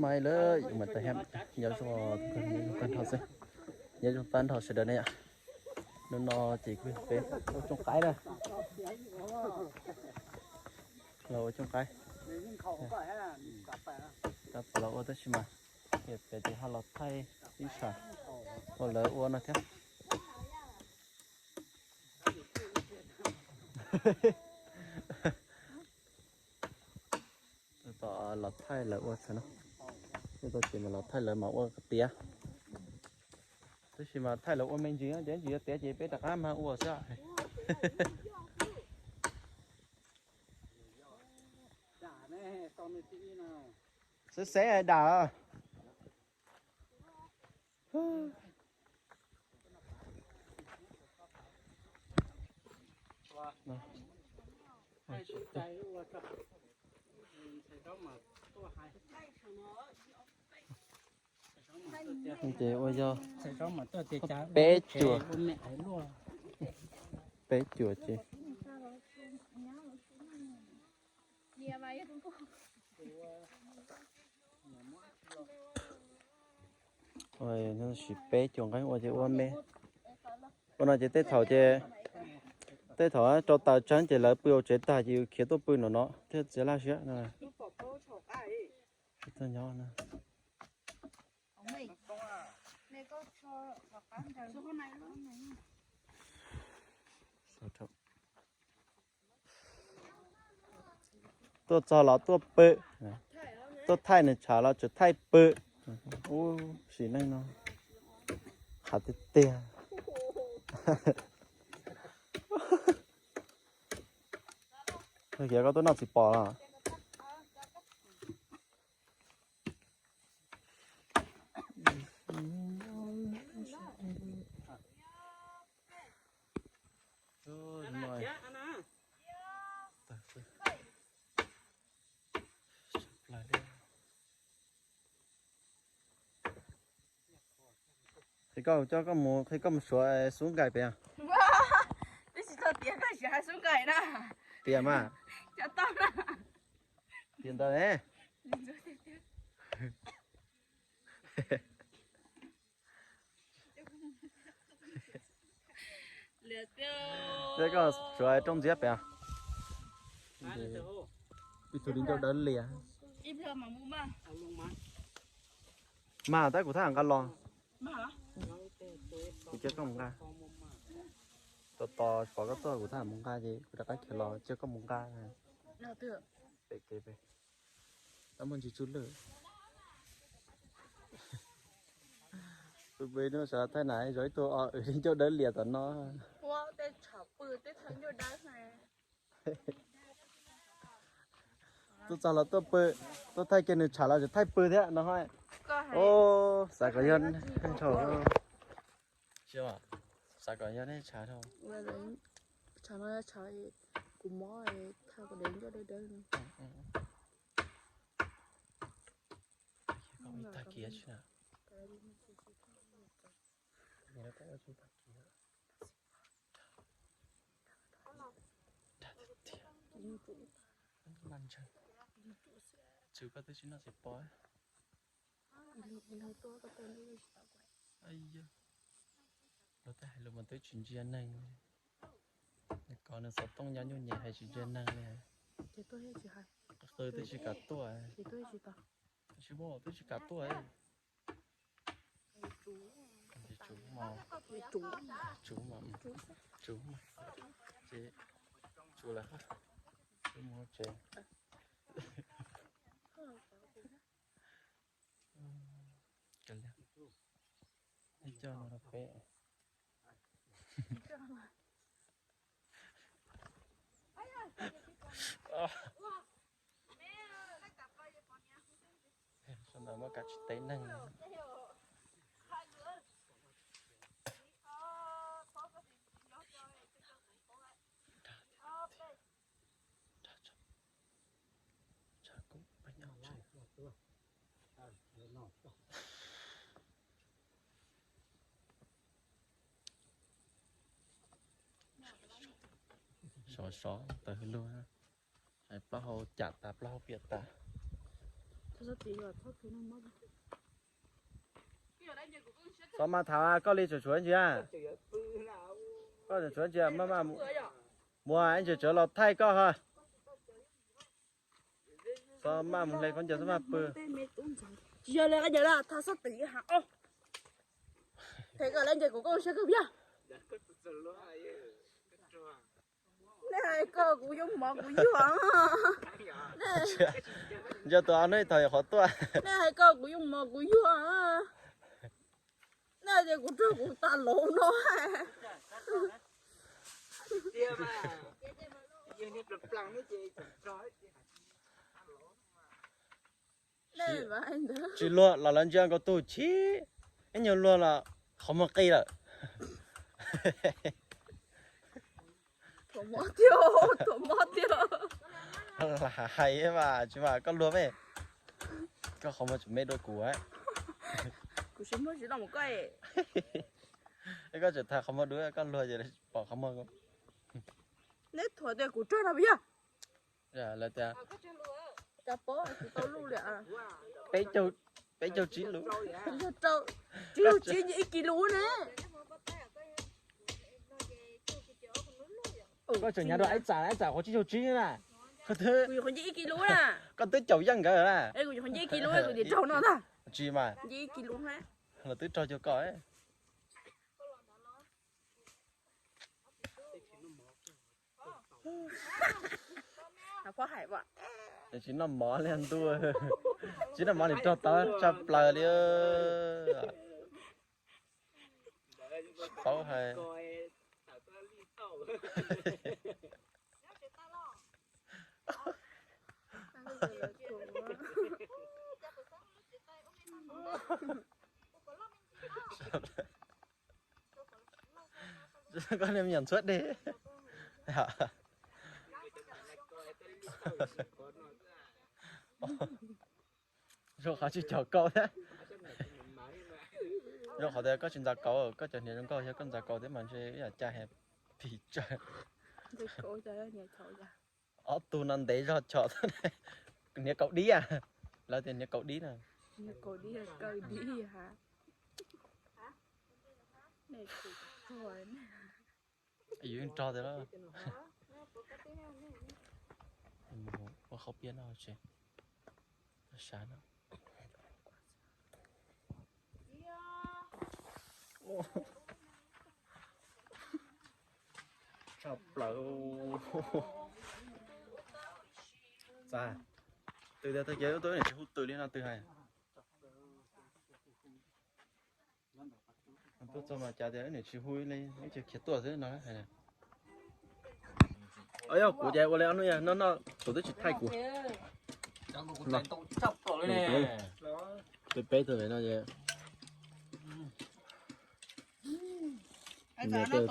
Mai lawm, yus mas tag hab, nyob zoo tag nrho xwb, nyob zoo tag nrho sawv daws ne yom. Hnub no ces kuv peb ua cooj qaib na, los ua cooj qaib, los ua tab sis mas pem ces ho los thaij ib tsam uas lawv ua no thiab. Tom los thaij lawv ua tsam no, tom ces mas los thaij lawv mas ua tiav, tab sis mas thaij lawv ua me ntsis ces ntsis yuav tiav ces peb rov qab mag ua xwb. Xeb xeb dam. Ces ua yog peb cuam, peb cuam ces ua sis peb cuam nqeeb ua ces ua me. Ua no ces tej thaum ces, tej thaum rau taws tsawb ces lawv pw hauv tsev tag ces yus khiav tuaj pw nram no thiaj txiav laj siab. Tuaj txog los tuaj pw, tuaj thaij nws tshav los tseem thaij pw. Ub, sim neej no qhav tiag tiag. Yog koj tuaj noj txiv pos los? Qhia koj, coj koj mus, qhia koj mus suav xub nkais pem. Twb tsis tau tiav koj siav xub nkais na. Tiav mas. Cov toj na. Tiav ntawd ne. Coj koj suav rooj ntxiab pem. Ib tug di ncauj dawb lias. Mas tab kuv thaj nqa los. Kuv coj koj mus nqa. Tos tos pom koj tuaj kuv thaj mus nqa ces kuv rov qab khiav los coj koj mus nqa. Pem kev pem. Tab muaj ntsis tsuj lwj. Pw pw hnub sawv thaij na zov ib tug o wb di ncauj dawb lias tom no. Tuaj txog los tuaj pw, tuaj thaij kiag nws tshav los tseem thaij pw thiab no hos. Xav kom yog, xav kom yog nej tshav dhau. Tshav no tshav kuv mob, thaj kuv dev ncauj dawb dawb no. Tag kiv tsis na. Dag tiag tiag. Ntseeg, tswv koj twb tsis noj txiv pos. Luag tej hais lus mas twb tsis ntsia neeg li. Nws kov nws xov tooj nyob nyuj nyem hais tsis ntsia neeg li. Qw twb tsis kam tuaj. Tsis muaj, twb tsis kam tuaj. Tsuv mos, tsuv mos, tsuv mos, ces tsuv lawm, mus tsev. Coj no rau peb. Sau ntawv muaj kav tsij teb neeg. Sov sov tawm hwj luag, hais plaub hau cam tas plaub hau piam tas. Txhob maj tham, koj li tshuav tshuav ntsia. Koj tshuav tshuav ntsia, maj maj mus, ib ntsis tsawv los thaij koj ho. Txhob maj mus hle khaub ncaws, txhob maj pw. Tsis yog li, tha xab tim ha. Them koj lawv nce kuv koj sab kawg yog. Nej hais koj kuv yuav mov kuv yuag. Nco tus ob neb thaum qhov tuaj. Nej hais koj kuv yuav mov kuv yuag. Nej tias kuv raug kuv tas lauv no. Tsis luag los lawv ntsia nkaus tus chib, ib nyuag luag los qhov muag qi lawm. Hais mas tsis mas koj luag me, koj qhov muag tseem me dua kuv. Koj tseem tham qhov muag dua, koj luag ces pom qhov muag. Neb thuam tias kuv raug no puas yog? Lawv tias peb caug tsib lus, tsib lus tsib ib kis lus ne. Koj tseem nyav dua ib txam, ib txam qhuav tsib caug tsib na. Koj twb caum yeej nkawd na. Tsis mas, lawv twb raug cuag koj. Tsis noj mov li ntuj, tsis noj mov nim raug tau tshaj plaws li. Tsis paub hais. Koj niag me nyuam ntxhuab deg. Zoo qhov tsis caum kaus thiab. Zoo qhov tias koj tsis ntxav kaus, koj cov hniav zoo nkauj, yog koj ntxav kaus thiab mas ntshe ib yam caj he pis tsawg. Ob tug no ntev zog chom, hniav kaus dib. Lawv tias hniav kaus dib na. Yus rog tias ua qhov piab no tsis sab no. Tshaj plaws. Txav, twb tias tag kis ub tub niam tsis hu twg li no twg hais. Tuaj txog mas cas tias niam tsis hu li, ib txhia khiav tuaj xwb no hais. Yog kuv ces ua li ob hnub no no kuv twb tsis thaij kuv. Twb peb tug no ces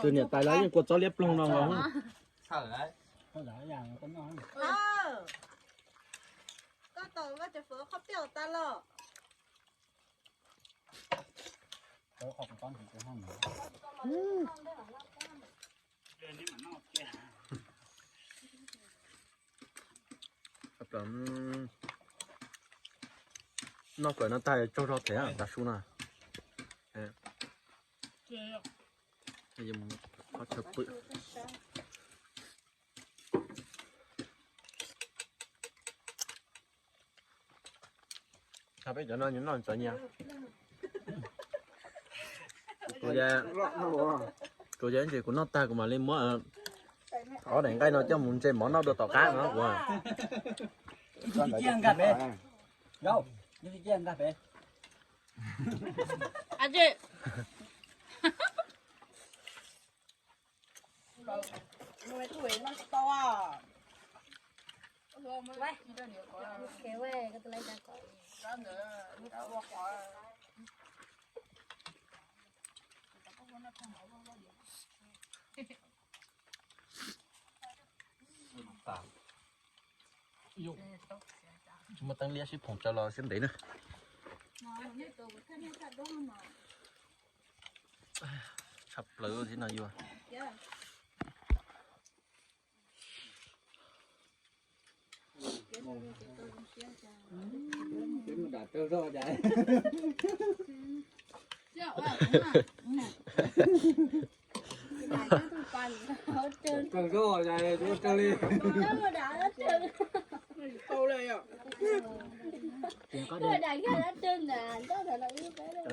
tus niam tais los yeej kua txob liab ploog no los. Koj tau koj cov fawm qhov piob tas los. Noj fawm no tag tsaug zog thiab tav su no. Qhov chaw pw. Peb cov no nws noj txawv nyias. Kuv ces kuv noj tag kuv mam li muab ob daim nqaij no coj mus ntse mov noj dua tom qab no kuv. Tsis muaj teeb liab sib phoom tsawv los siab ntev na. Tshaj plaws thiab no yus. Ces mus dam raug zog cas. Raug zog cas ua raug li. Cov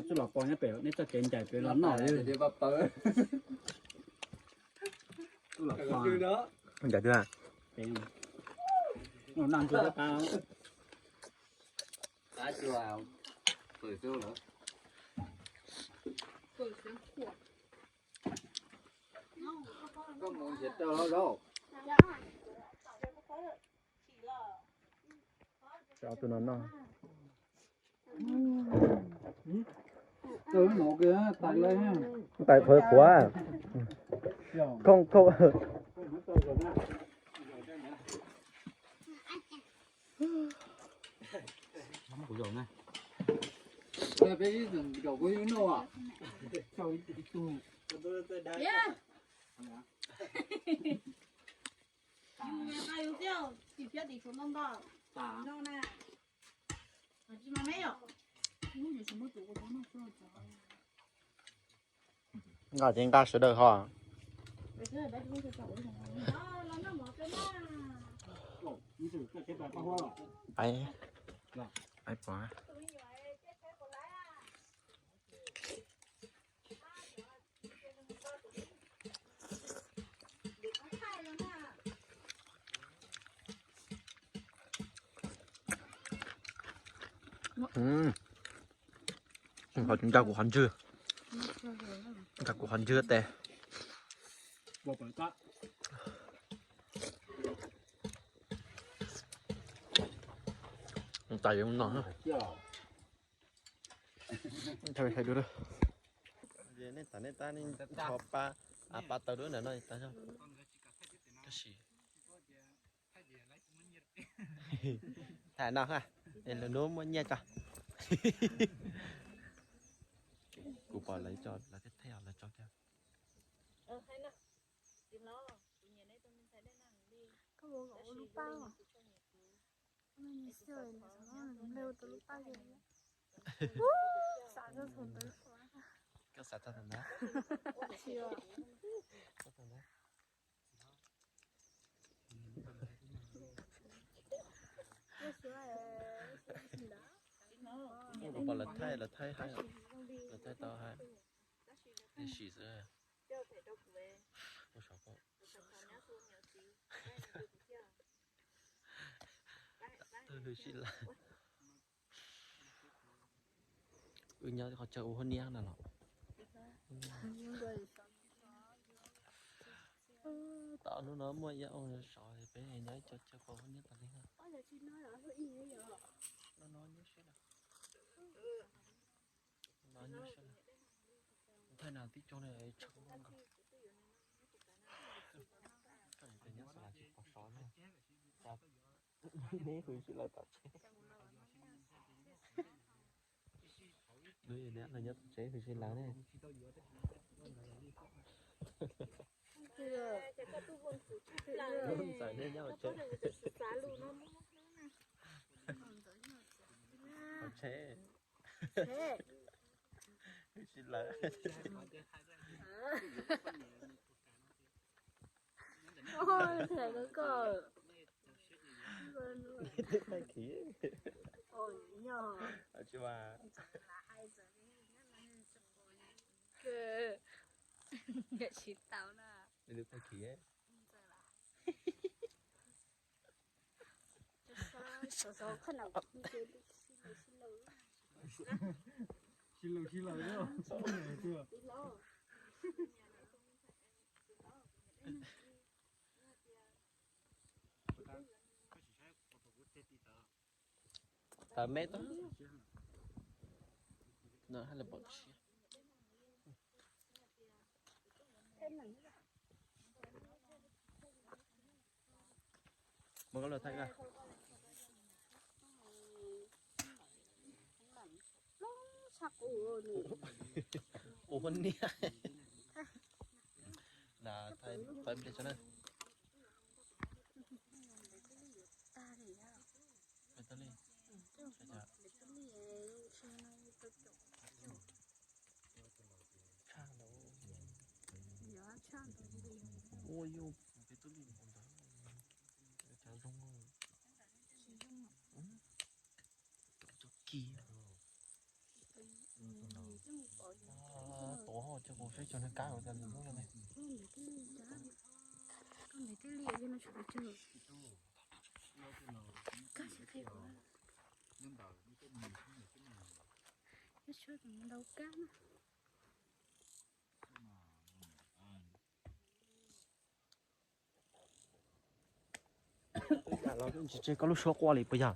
txuj lom pos nyob pem nej txoj kev ncaim pem los noj li. Ncaim twg? Noj ntsw tab qab. Tso tus no noj. Tais qhuav qhuav. Khooj khooj. Nqa ces nqa sawv daws ho. Pais, pais pom. Qhov nrog kuv qhov ntswg, nrog kuv qhov ntswg tes. Tais no. Nej tab nej tab nej ho pa, a pa tau dua ntawm no tas zog. Tab sis tham no ha, es lwm hnub muaj nyiaj tso. Kuv pom lawv tso lawv thiaj thaij os lawv tso kiag. Koj xav tau thaum ntawd. Kuv pom lawv thaij, lawv thaij hais, lawv thaij tau hais. Tab sis xwb. Ua saum ko. Twb hwj sib lawv. Wb nyob qhov chaw ua hauv niab no los. Tom hnub no muaj ib ob sov peb nyob ib co chaw ua hauv niab tas li no. Nthaij no tib tsoog li tshee nkaus. Koj niam tais nyob xav tsis pom sov na. Neb hwj sib lawv tom tsev. Neb nyob tom tsev hwj sib lawv ne. Ntxawm neb nyob tom tsev. Tom tsev. Hwj sib lawv. Twb thaij khiv. Tsis mas. Tsis tau na. Twb thaij khiv. Sib laws sib laws. Tawm me tau no haj li pom tsis. Muab koj lub thaij na. Ua niam. Na thaij pab npe tso na. Yuj pem tub lis ntawd, cas zoo, cov kis. Tuav ho ces kuv saib cov niag kab uas cas lwm hnub no ne. Los tsis tseg koj lub suab quaj li puas yog?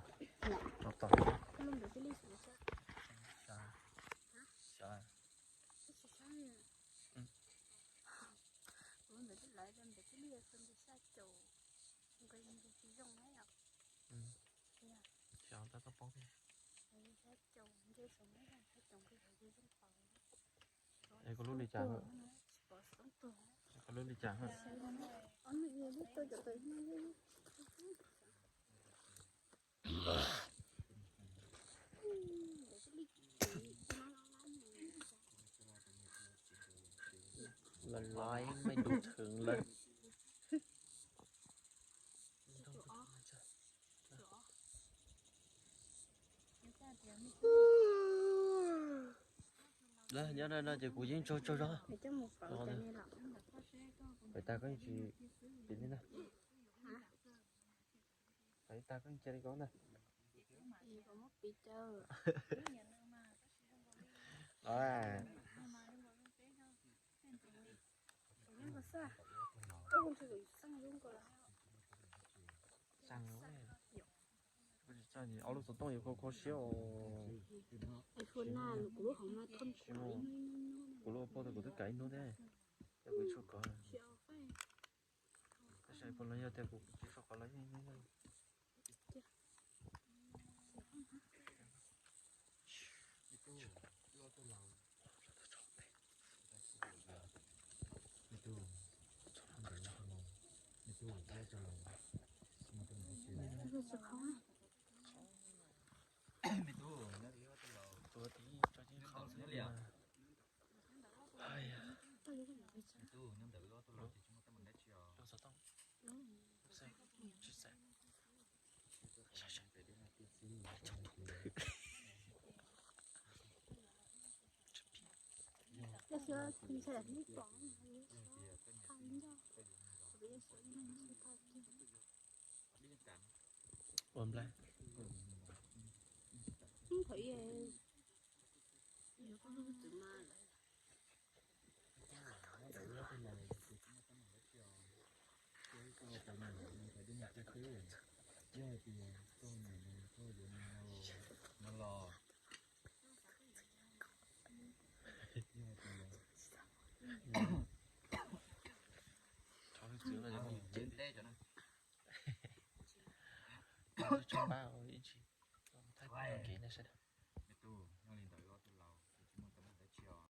Koj lub li cas? Koj lub li cas? Lawv laiv mej dub theev lawm. Nyob no ces kuv yeej tsaug tsaug zog. Pem tas koj yeej tsis piv li na. Pem tas koj yeej cia li ko ntag. Ob lub xov tooj yuav kho kho siab os. Kuv lub poj kuv twb kav ib hnub thiab, kuv tshuaj kov. Tab sis puas los yog tias kuv tsis tshuaj kov los yeej ib hnub. Ua nplai. Tsis npab ib tsis, thaij kev nej saib.